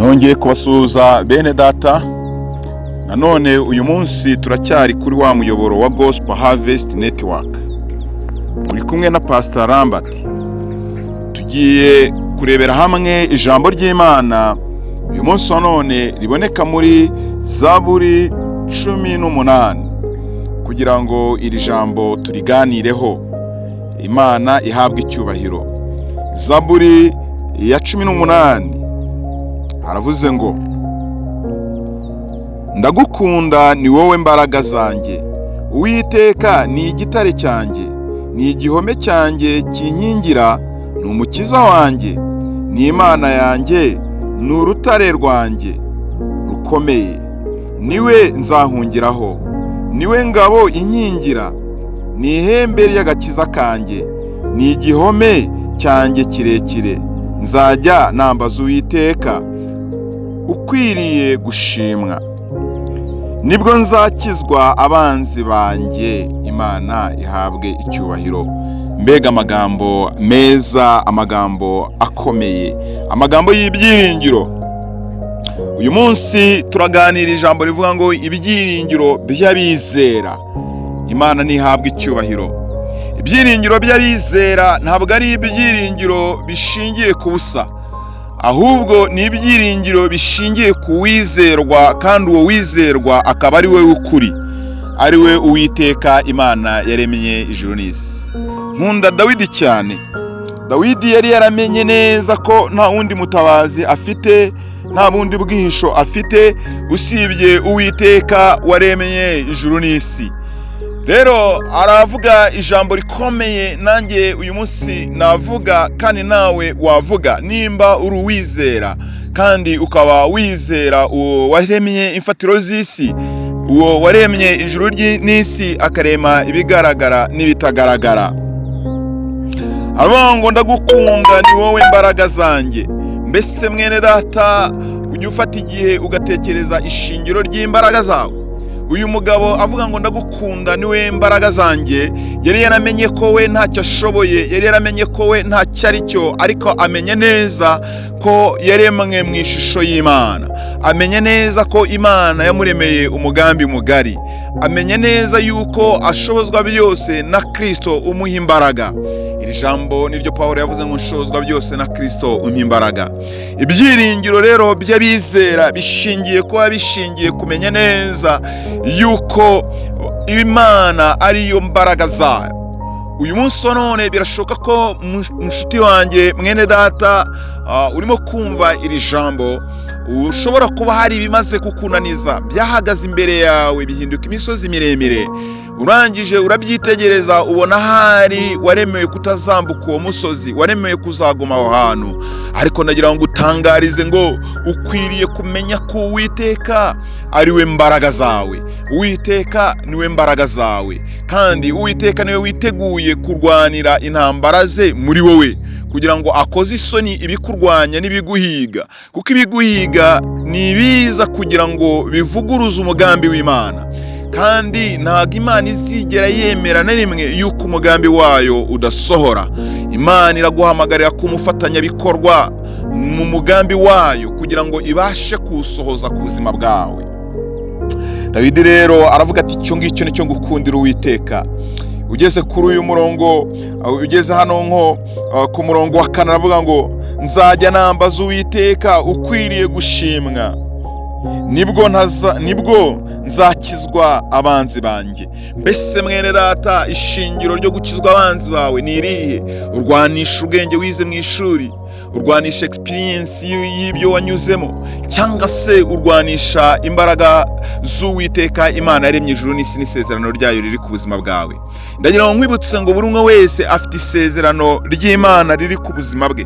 Nongeye kubasuhuza bene data. Nanone uyu munsi turacyari kuri wa muyoboro wa Gospel Harvest Network, uri kumwe na Pastor Lambert. Tugiye kurebera hamwe ijambo ry'Imana uyu munsi wa none riboneka muri Zaburi 18, kugira ngo iri jambo turiganireho. Imana ihabwe icyubahiro. Zaburi ya 18 haravuze ngo: "Ndagukunda, ni wowe mbaraga zanjye. Uwiteka ni igitare cyanjye, ni igihome cyanjye kinkingira, ni umukiza wanjye, ni Imana yanjye, ni urutare rwanjye rukomeye, niwe nzahungiraho, niwe ngabo inkingira, ni ihembe ry'agakiza kanjye, ni igihome cyanjye kirekire. Nzajya nambaza Uwiteka ukwiriye gushimwa, nibwo nzakizwa abanzi banjye." Imana ihabwe icyubahiro. Mbega amagambo meza, amagambo akomeye, amagambo y'ibyiringiro! Uyu munsi turaganira ijambo rivuga ngo ibyiringiro by'abizera. Imana ntihabwe icyubahiro. Ibyiringiro by'abizera ntabwo ari ibyiringiro bishingiye ku busa, ahubwo ni ibyiringiro bishingiye ku wizerwa, kandi uwo wizerwa akaba ari we w'ukuri, ari we Uwiteka Imana yaremye ijuru n'isi. Nkunda Dawidi cyane. Dawidi yari yaramenye neza ko nta wundi mutabazi afite, nta bundi bwihisho afite usibye Uwiteka waremye ijuru n'isi. Rero aravuga ijambo rikomeye nanjye uyu munsi navuga kandi nawe wavuga, nimba uri uwizera kandi ukaba wizera uwo waremye imfatiro z'isi, uwo waremye ijuru n'isi, akarema ibigaragara n'ibitagaragara. Aravuga ngo: "Ndagukunda, ni wowe mbaraga zanjye." Mbese mwene data, ujya ufata igihe ugatekereza ishingiro ry'imbaraga zawe? Uyu mugabo avuga ngo: "Ndagukunda, niwe mbaraga zanjye," yari yaramenye ko we ntacyo ashoboye, yari yaramenye ko we ntacyo ari cyo, ariko amenya neza ko yaremwe mu ishusho y'Imana, amenya neza ko Imana yamuremeye umugambi mugari, amenya neza yuko ashobozwa byose na Kirisito umuha imbaraga. Iri jambo niryo Paul yavuze ngo: "Nshobozwa byose na Kirisito umpa imbaraga." Ibyiringiro rero by'abizera bishingiye kuba bishingiye kumenya neza yuko Imana ariyo mbaraga zayo. Uyu munsi wa none birashoboka ko, mushuti wanjye, mwene data urimo kumva iri jambo, ushobora kuba hari ibimaze kukunaniza, byahagaze imbere yawe bihinduka imisozi miremire. Urangije urabyitegereza, ubona ahari waremewe kutazambuka uwo musozi, waremewe kuzaguma aho hantu. Ariko ndagira ngo utangarize ngo ukwiriye kumenya ko Uwiteka ari we mbaraga zawe. Uwiteka niwe mbaraga zawe, kandi Uwiteka niwe witeguye kurwanira intambara ze muri wowe, kugira ngo akoze isoni ibikurwanya n'ibiguhiga, kuko ibiguhiga ni ibiza kugira ngo bivuguruze umugambi w'Imana, kandi ntabwo Imana izigera yemera na rimwe yuko umugambi wayo udasohora. Imana iraguhamagarira kumufatanyabikorwa mu mugambi wayo kugira ngo ibashe kuwusohoza ku buzima bwawe. Dawidi rero aravuga ati: "Icyo ngicyo nicyo ngukundira, Uwiteka." Ugeze kuri uyu murongo, ugeze hano nko ku murongo wa kane, aravuga ngo: "Nzajya nambaza Uwiteka ukwiriye gushimwa, nibwo nzakizwa abanzi banjye." Mbese mwene data, ishingiro ryo gukizwa abanzi bawe ni irihe? Urwanisha ubwenge wize mu ishuri, urwanisha experience y'ibyo wanyuzemo, cyangwa se urwanisha imbaraga z'Uwiteka Imana yaremye ijuru n'isi n'isezerano ryayo riri ku buzima bwawe? Ndagira ngo nkwibutse ngo buri umwe wese afite isezerano ry'Imana riri ku buzima bwe.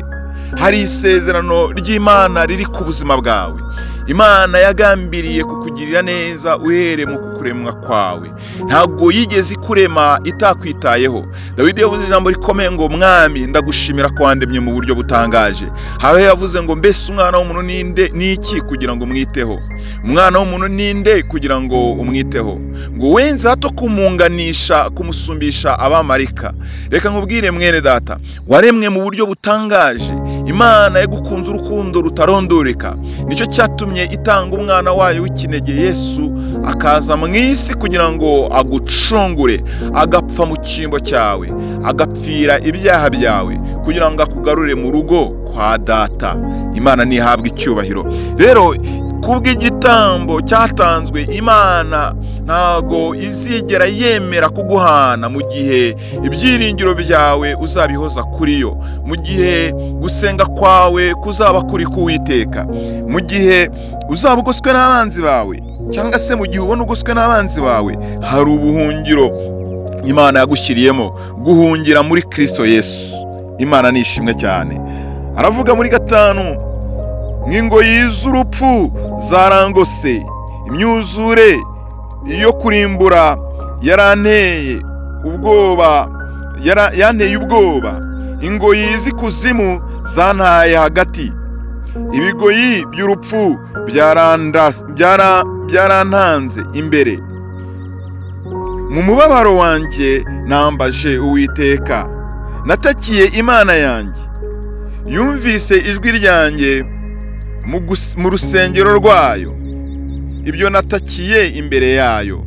Hari isezerano ry'Imana riri ku buzima bwawe. Imana yagambiriye kukugirira neza uhereye mu kukuremwa kwawe. Ntabwo yigeze ikurema itakwitayeho. Dawidi yavuze ijambo rikomeye ngo: "Mwami, ndagushimira ko wandemye mu buryo butangaje." Habe yavuze ngo: "Mbese umwana w'umuntu ninde, ni iki kugira ngo umwiteho? Umwana w'umuntu ninde kugira ngo umwiteho?" Ngo wenze hato kumunganisha, kumusumbisha abamarika. Reka nkubwire mwene data, waremwe mu buryo butangaje. Imana yagukunze urukundo rutarondoreka, nicyo cyatumye itanga umwana wayo w'ikinege Yesu, akaza mu isi kugira ngo agucungure, agapfa mu cyimbo cyawe, agapfira ibyaha byawe, kugira ngo akugarure mu rugo kwa Data. Imana ntihabwe icyubahiro. Rero kubw'igitambo cyatanzwe, Imana ntago izigera yemera kuguhana mu gihe ibyiringiro byawe uzabihoza kuri yo, mu gihe gusenga kwawe kuzaba kuri k'Uwiteka, mu gihe uzaba ugoswe n'abanzi bawe, cyangwa se mu gihe ubona ugoswe n'abanzi bawe, hari ubuhungiro Imana yagushyiriyemo, guhungira muri Kristo Yesu. Imana ni ishimwe cyane. Aravuga muri 5: "Nk'ingoyi z'urupfu zarangose, imyuzure yo kurimbura yaranteye ubwoba, yanteye ubwoba, ingoyi z'ikuzimu zantaye hagati, ibigoyi by'urupfu byarantanze imbere. Mu mubabaro wanjye nambaje Uwiteka, natakiye Imana yanjye. Yumvise ijwi ryanjye mu rusengero rwayo, ibyo natakiye imbere yayo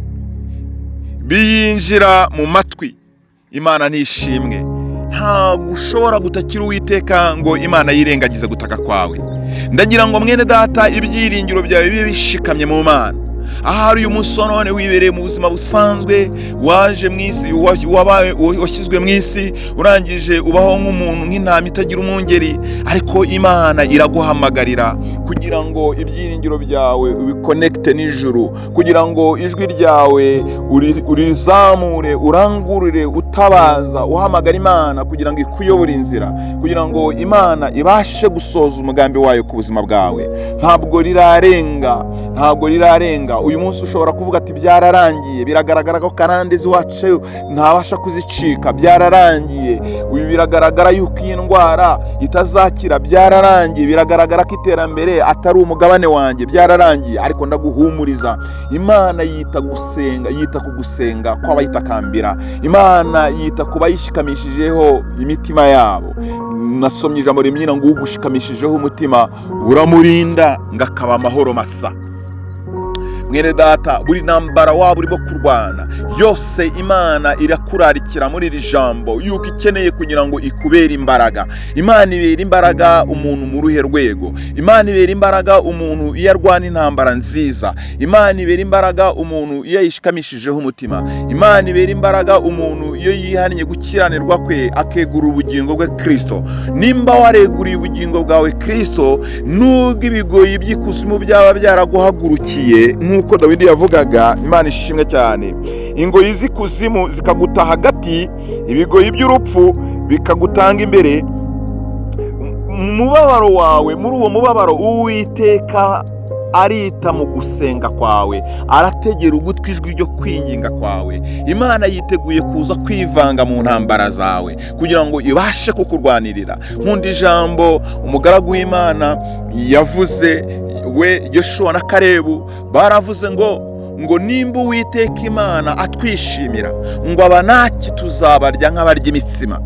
biyinjira mu matwi." Imana nishimwe. Ntabwo ushobora gutakira Uwiteka ngo Imana yirengagize gutaka kwawe. Ndagira ngo, mwene Data, ibyiringiro byawe bibe bishikamye mu Mana. Ahari uyu munsi wa none wibereye mu buzima busanzwe, waje mu isi, wabaye, washyizwe mu isi, urangije ubaho nk'umuntu, nk'intama itagira umwungeri, ariko Imana iraguhamagarira kugira ngo ibyiringiro byawe ubikonekite n'ijuru, kugira ngo ijwi ryawe urizamure, urangurure, utabaza, uhamagara Imana kugira ngo ikuyobore inzira, kugira ngo Imana ibashe gusohoza umugambi wayo ku buzima bwawe. Ntabwo rirarenga, ntabwo rirarenga. Uyu munsi ushobora kuvuga ati: "Byararangiye, biragaragara ko karande z'iwacu ntabasha kuzicika, byararangiye. Uyu biragaragara yuko iyi ndwara itazakira, byararangiye, biragaragara ko iterambere atari umugabane wanjye, byararangiye." Ariko ndaguhumuriza, Imana yita gusenga, yita ku gusenga kw'abayitakambira. Imana yita ku bayishikamishijeho imitima yabo. Nasomye ijambo rimwe ngo: "Ugushikamishijeho umutima uramurinda ngo akaba amahoro masa." Mwene Data, buri ntambara waba urimo kurwana yose, Imana irakurarikira muri iri jambo yuko ikeneye kugira ngo ikubere imbaraga. Imana ibera imbaraga umuntu mu ruhe rwego? Imana ibera imbaraga umuntu iyo arwana intambara nziza. Imana ibera imbaraga umuntu iyo ayishikamishijeho umutima. Imana ibera imbaraga umuntu iyo yihannye gukiranirwa kwe, akegura ubugingo bwe Kirisito. Nimba wareguriye ubugingo bwawe Kirisito, nubwo ibigoyi by'ikuzimu byaba byaraguhagurukiye, nk'uko Dawidi yavugaga, Imana ishimwe cyane, ingoyi z'ikuzimu zikaguta hagati, ibigoyi by'urupfu bikagutanga imbere, mu mubabaro wawe, muri uwo mubabaro, Uwiteka arita mu gusenga kwawe, arategera ugutwi ijwi ryo kwinginga kwawe. Imana yiteguye kuza kwivanga mu ntambara zawe kugira ngo ibashe kukurwanirira. Nkunda ijambo umugaragu w'Imana yavuze, we Yoshuwa na Karebu, baravuze ngo nimba Uwiteka Imana atwishimira, ngo Abanaki tuzabarya nk'abarya imitsima.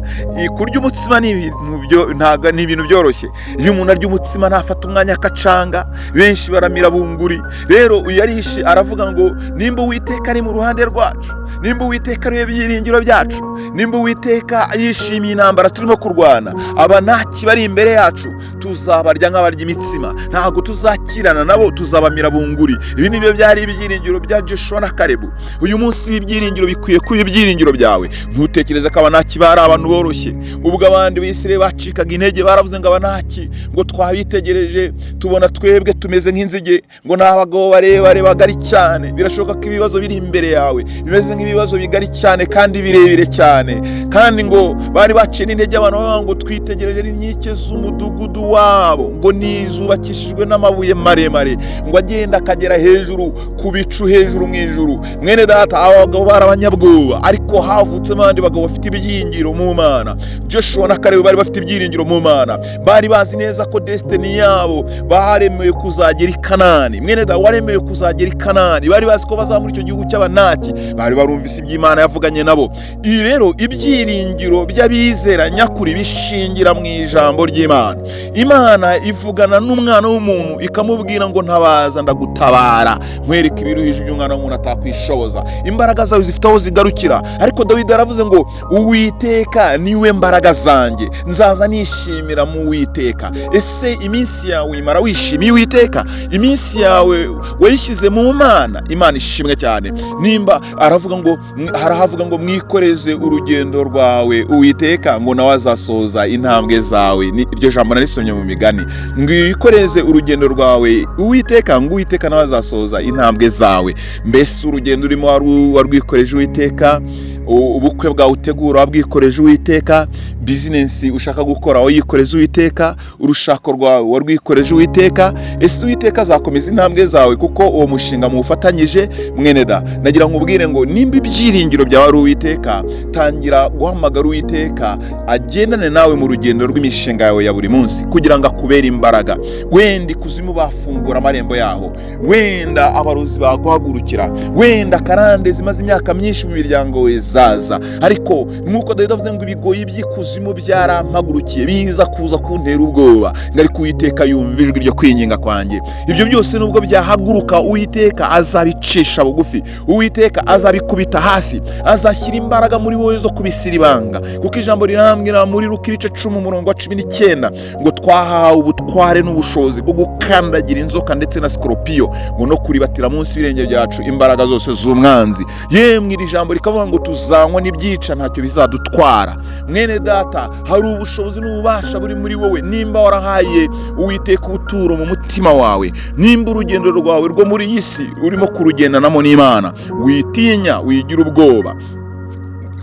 Kurya umutsima ni ibintu ntabwo ni ibintu byoroshye. Iyo umuntu arya umutsima ntafata umwanya akacanga, benshi baramira bunguri. Rero uyu yarishe aravuga ngo nimba Uwiteka ari mu ruhande rwacu, nimba Uwiteka ari we byiringiro byacu, nimba Uwiteka yishimiye intambara turimo kurwana, Abanaki bari imbere yacu tuzabarya nk'abarya imitsima, ntabwo tuzakirana nabo, tuzabamira bunguri. Ibi nibyo byari ibyiringiro bya Joshua na Karebu. Uyu munsi ibi byiringiro bikwiye kuba ibyiringiro byawe. Ntutekereze ko Abanaki bari abantu boroshye. Ubwo abandi b'Isirayeli bacikaga intege, baravuze ngo Abanaki ngo twabitegereje tubona twebwe tumeze nk'inzige, ngo ni abagabo barebare bagari cyane. Birashoboka ko ibibazo biri imbere yawe bimeze nk'ibibazo bigari cyane kandi birebire cyane, kandi ngo bari baciye n'intege abantu bavuga ngo twitegereje n'inkike z'umudugudu wabo, ngo nizubakishijwe n'amabuye maremare, ngo agenda akagera hejuru ku bicu. hejuru mu ijuru. Mwene data, aba bagabo bari abanyabwoba, ariko havutsemo abandi bagabo bafite ibyiringiro mu Mana. Joshua na Kalebu bari bafite ibyiringiro mu Mana, bari bazi neza ko destiny yabo baremewe kuzagera i Kanani. Mwene data, waremewe kuzagera i Kanani. Bari bazi ko bazaba muri icyo gihugu cy'Abanaki, bari barumvise iby'Imana yavuganye nabo. Ibi rero, ibyiringiro by'abizera nyakuri bishingira mu ijambo ry'Imana. Imana ivugana n'umwana w'umuntu ikamubwira ngo: "Ntabaza ndagutabara, nkwereke ibiruhije by'umwana w'umuntu atakwishoboza." Imbaraga zawe zifite aho zigarukira, ariko Dawidi yaravuze ngo: "Uwiteka niwe mbaraga zanjye, nzaza nishimira mu Uwiteka." Ese iminsi yawe uyimara wishimiye Uwiteka? Iminsi yawe wayishyize mu Mana? Imana ishimwe cyane. Nimba aravuga ngo, harahavuga ngo: "Mwikoreze urugendo rwawe Uwiteka," ngo nawe azasohoza intambwe zawe. Ni iryo jambo narisomye mu Migani, ngo: "Wikoreze urugendo rwawe Uwiteka," ngo Uwiteka nawe azasohoza intambwe zawe. Mbese urugendo urimo warwikoreje Uwiteka? Ubukwe bwawe utegura wabwikoreje Uwiteka? Business ushaka gukora wayikoreze Uwiteka? Urushako rwawe warwikoreje Uwiteka? Ese Uwiteka azakomeza intambwe zawe kuko uwo mushinga muwufatanyije? Mwene da, nagira ngo ubwire ngo nimba ibyiringiro byawe ari Uwiteka, tangira guhamagara Uwiteka agendane nawe mu rugendo rw'imishinga yawe ya buri munsi kugira ngo akubere imbaraga. Wenda ikuzimu bafungura amarembo yaho, wenda abarozi baguhagurukira, wenda karande zimaze imyaka myinshi mu miryango we zaza, ariko nk'uko Dawidi avuze ngo: "Ibigoyi by'ikuzimu byarampagurukiye, biza kuza kuntera ubwoba," ngo ariko Uwiteka yumva ijwi ryo kwinginga kwanjye. Ibyo byose nubwo byahaguruka, Uwiteka azabicisha bugufi, Uwiteka azabikubita hasi, azashyira imbaraga muri wowe zo kubisiribanga, kuko ijambo rirambwira muri Luka ibice 10 umurongo wa 19 ngo twahawe ubutware n'ubushobozi bwo gukandagira inzoka ndetse na sikoropiyo, ngo no kuribatira munsi y'ibirenge byacu imbaraga zose z'umwanzi. Yemwe, iri jambo rikavuga ngo tuzanywa n'ibyica ntacyo bizadutwara. Mwene data, hari ubushobozi n'ububasha buri muri wowe nimba warahaye Uwiteka ubuturo mu mutima wawe, nimba urugendo rwawe rwo muri iyi si urimo kurugendanamo n'Imana. Witinya, wigira ubwoba,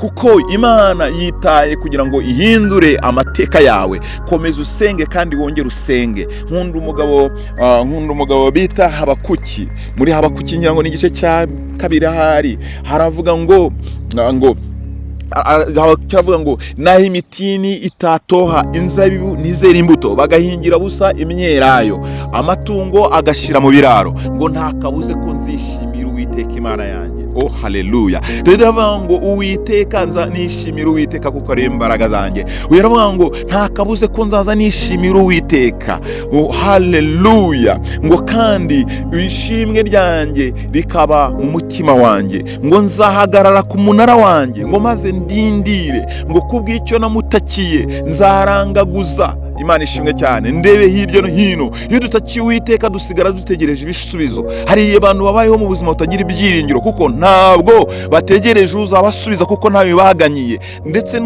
kuko Imana yitaye kugira ngo ihindure amateka yawe. Komeza usenge kandi wongere usenge. Nkunda umugabo bita Habakuki. Muri Habakuki, ngira ngo ni igice cya kabiri ahari, haravuga ngo kiravuga ngo: "Naho imitini itatoha, inzabibu ntizere imbuto, bagahingira busa imyelayo, amatungo agashyira mu biraro," ngo nta kabuze ko nzishimira Uwiteka Imana yanjye. Oh, haleluya! Rero aravuga ngo: "Uwiteka, nza nishimira Uwiteka kuko ari imbaraga zanjye." Uyu aravuga ngo: "Nta kabuze ko nzaza nishimira Uwiteka." Oh, haleluya! Ngo kandi ishimwe ryanjye rikaba mu mutima wanjye, ngo nzahagarara ku munara wanjye, ngo maze ndindire, ngo kubw'icyo namutakiye nzarangaguza. Imana ishimwe cyane. Ndebe hirya no hino. Iyo dutakiye Uwiteka dusigara dutegereje ibisubizo. Hari abantu babayeho mu buzima butagira ibyiringiro kuko ntabwo bategereje uzabasubiza, kuko ntawe baganyiye. Ndetse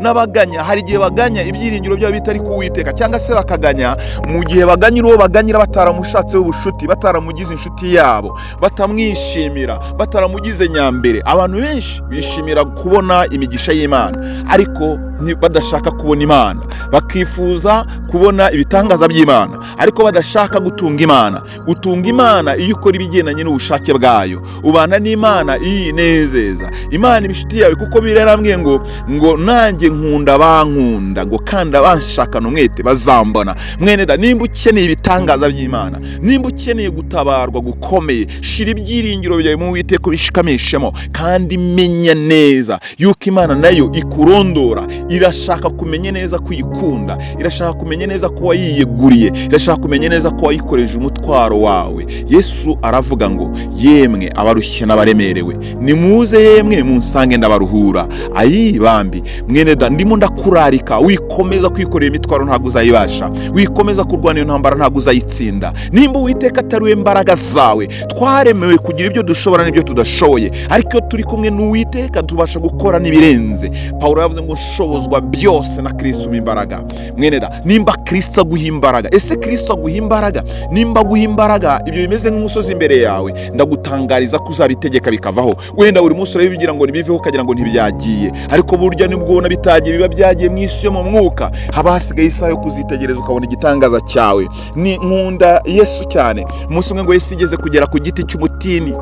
n'abaganya, hari igihe baganya ibyiringiro byabo bitari ku Uwiteka, cyangwa se bakaganya mu gihe baganyira uwo baganyira bataramushatseho ubushuti, bataramugize inshuti yabo, batamwishimira, bataramugize nyambere. Abantu benshi bishimira kubona imigisha y'Imana ariko badashaka kubona Imana, bakifuza kubona ibitangaza by'Imana ariko badashaka gutunga Imana. Utunga Imana iyo ukora ibigendanye n'ubushake bwayo. Ubana n'Imana iyo inezeza Imana, iba inshuti yawe, kuko birarambwiye ngo nanjye nkunda bankunda, ngo kandi abanshakana umwete bazambona. Mwene da, nimba ukeneye ibitangaza by'Imana, nimba ukeneye gutabarwa gukomeye, shira ibyiringiro byawe mu Uwiteka, ubishikamishemo, kandi menya neza yuko Imana nayo ikurondora. Irashaka kumenya neza ko uyikunda, irashaka kumenya neza ko wayiyeguriye, irashaka kumenya neza ko wayikoreje umutwaro wawe. Yesu aravuga ngo: "Yemwe abarushye n'abaremerewe, nimuze yemwe munsange ndabaruhura." Ayi bambi, mwene da, ndimo ndakurarika: wikomeza kwikorera imitwaro, ntabwo uzayibasha. Wikomeza kurwana iyo ntambara, ntabwo uzayitsinda nimba Uwiteka atari we mbaraga zawe. Twaremewe kugira ibyo dushobora n'ibyo tudashoboye, ariko iyo turi kumwe n'Uwiteka tubasha gukora n'ibirenze. Pawulo yavuze ngo: "Nshobozwa byose na Kristo umpa imbaraga." Mwene da, nimba Kristo aguha imbaraga, ese Kristo aguha imbaraga? Nimba aguha imbaraga, ibyo bimeze nk'umusozi imbere yawe, ndagutangariza ko uzabitegeka bikavaho. Wenda buri munsi urabigira ngo ntibiveho, ukagira ngo ntibyagiye, ariko burya nibwo ubona bitagiye, biba byagiye mu isi yo mu mwuka. Haba hasigaye isaha yo kuzitegereza ukabona igitangaza cyawe. Ni nkunda Yesu cyane. Umunsi umwe ngo Yesu igeze kugera ku giti cy'umutini.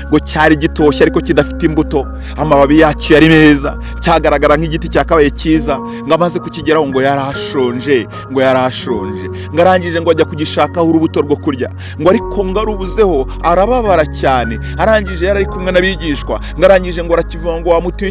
Ngo cyari gitoshye ariko kidafite imbuto, amababi yacyo yari meza, cyagaragara nk'igiti cyakabaye cyiza. Ngo amaze kukigeraho, ngo yarashonje, ngo yarashonje. Ngo arangije ngo ajya kugishakaho urubuto rwo kurya, ngo ariko ngo arubuzeho arababara cyane. Arangije, yari ari kumwe n'abigishwa, ngo arangije ngo arakivuga ngo: "Wa muti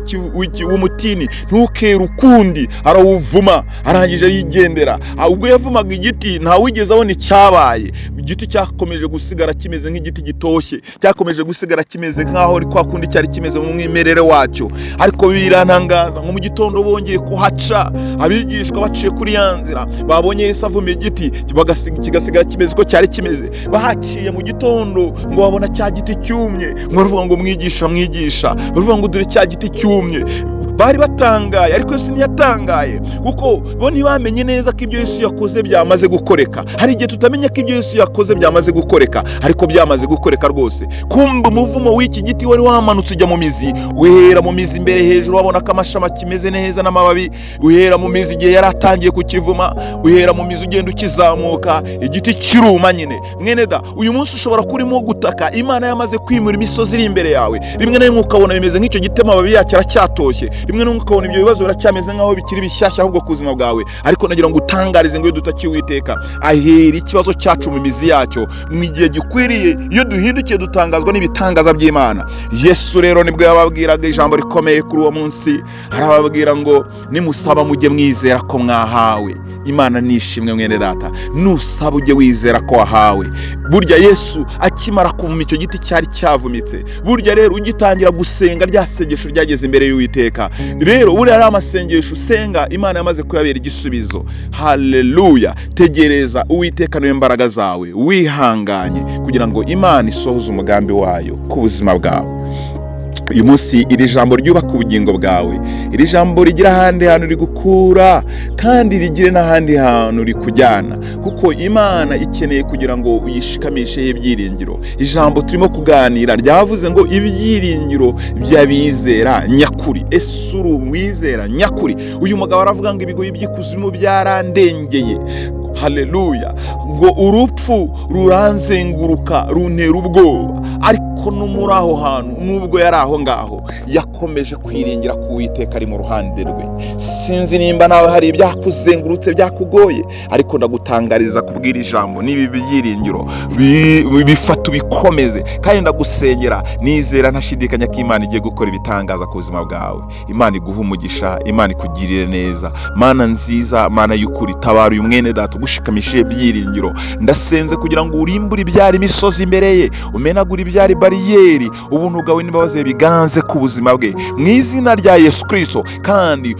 w'umutini, ntukere ukundi." Arawuvuma, arangije arigendera. Ubwo yavumaga igiti, ntawigeze abona icyabaye. Igiti cyakomeje gusigara kimeze nk'igiti gitoshye, cyakomeje gusigara kimeze nk'aho ari kwa kundi cyari kimeze mu mwimerere wacyo. Ariko birantangaza ngo mu gitondo bongeye kuhaca, abigishwa baciye kuri ya nzira babonye Yesu avuma igiti kigasigara kimeze uko cyari kimeze. Bahaciye mu gitondo ngo babona cya giti cyumye, ngo baravuga ngo: "Mwigisha, mwigisha," baravuga ngo: "Dore cya giti cyumye." Bari batangaye, ariko Yesu ntiyatangaye, kuko bo ntibamenye neza ko ibyo Yesu yakoze byamaze gukoreka. Hari igihe tutamenya ko ibyo Yesu yakoze byamaze gukoreka, ariko byamaze gukoreka rwose. Kumva umuvumo w'iki giti wari wamanutse ujya mu mizi, uhera mu mizi imbere hejuru, wabona ko amashami akimeze neza n'amababi, uhera mu mizi igihe yari atangiye kukivuma, uhera mu mizi ugenda ukizamuka, igiti kiruma nyine. Mwene da, uyu munsi ushobora kuba urimo gutaka, Imana yamaze kwimura imisozi iri imbere yawe. Rimwe na rimwe ukabona bimeze nk'icyo giti, amababi yacyo aracyatoshye. Rimwe na rimwe ukabona ibyo bibazo biracyameze nk'aho bikiri bishyashya ahubwo ku buzima bwawe. Ariko nagira ngo utangarize ngo iyo dutakiye Uwiteka, ahera ikibazo cyacu mu mizi yacyo mu gihe gikwiriye. Iyo duhindukiye, dutangazwa n'ibitangaza by'Imana. Yesu rero nibwo yababwiraga ijambo rikomeye kuri uwo munsi, arababwira ngo: "Nimusaba mujye mwizera ko mwahawe." Imana nishimwe. Mwene data, nusaba ujye wizera ko wahawe. Burya Yesu akimara kuvuma icyo giti cyari cyavumitse, burya rero ugitangira gusenga, rya sengesho ryageze imbere y'Uwiteka. Rero buriya ari amasengesho usenga, Imana yamaze kuyabera igisubizo. Haleluya! Tegereza Uwiteka, niwe mbaraga zawe, wihanganye kugira ngo Imana isohoze umugambi wayo ku buzima bwawe. Uyu munsi iri jambo ryubaka ubugingo bwawe, iri jambo rigira ahandi hantu rigukura kandi rigire n'ahandi hantu rikujyana, kuko Imana ikeneye kugira ngo uyishikamisheho ibyiringiro. Ijambo turimo kuganira ryavuze ngo ibyiringiro by'abizera nyakuri. Ese uri uwizera nyakuri? Uyu mugabo aravuga ngo ibigoyi by'ikuzimu byarandengeye, haleluya, ngo urupfu ruranzenguruka, runtera ubwoba. Ariko no muri aho hantu, nubwo yari aho ngaho, yakomeje kwiringira ko Uwiteka ari mu ruhande rwe. Sinzi nimba nawe hari ibyakuzengurutse byakugoye, ariko ndagutangariza kubwira ijambo n'ibi byiringiro bifata ubikomeze, kandi ndagusengera nizera ntashidikanya ko Imana igiye gukora ibitangaza ku buzima bwawe. Imana iguhe umugisha, Imana ikugirire neza. Mana nziza, Mana y'ukuri, tabara uyu mwene data ugushikamishije ibyiringiro. Ndasenze kugira ngo urimbure ibyari imisozi imbere ye, umenagure ibyari bariyeri, ubuntu bwawe n'imbabazi biganze ku buzima bwe mu izina rya Yesu Kirisito, kandi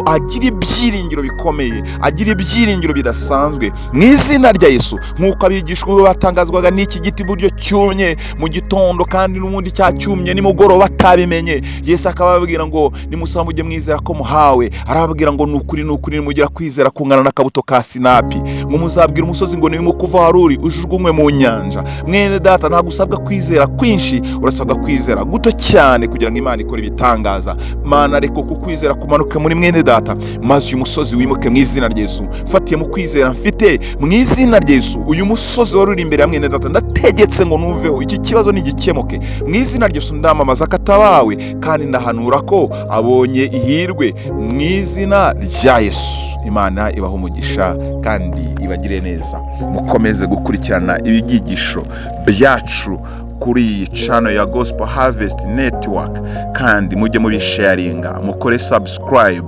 agire ibyiringiro bikomeye, agire ibyiringiro bidasanzwe mu izina rya Yesu. Nk'uko abigishwa be batangazwaga n'iki giti buryo cyumye mu gitondo, kandi n'ubundi cyacyumye nimugoroba batabimenye, Yesu akababwira ngo: "Nimusaba mujye mwizera ko muhawe." Arababwira ngo: "Ni ukuri, ni ukuri, nimugira kwizera kungana n'akabuto ka sinapi, ngo muzabwira umusozi ngo niwimuke uva aho uri ujugunywe mu nyanja." Mwene data, ntabwo usabwa kwizera kwinshi, urasabwa kwizera guto cyane kugira ngo Imana ikore ibitangaza. Mana, reka uku kwizera kumanuke muri mwene data, maze uyu musozi wimuke mu izina rya Yesu. Mfatiye mu kwizera mfite mu izina rya Yesu, uyu musozi wari uri imbere ya mwene data, ndategetse ngo nuveho, iki kibazo ntigikemuke mu izina rya Yesu. Ndamamaza ko atabawe, kandi ndahanura ko abonye ihirwe mu izina rya Yesu. Imana ibaha umugisha kandi ibagire neza. Mukomeze gukurikirana ibyigisho byacu kuri iyi channel ya Gospel Harvest Network, kandi mujye mubisharinga, mukore subscribe.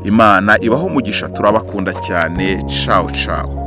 Imana ibaho umugisha, turabakunda cyane. Ciao ciao.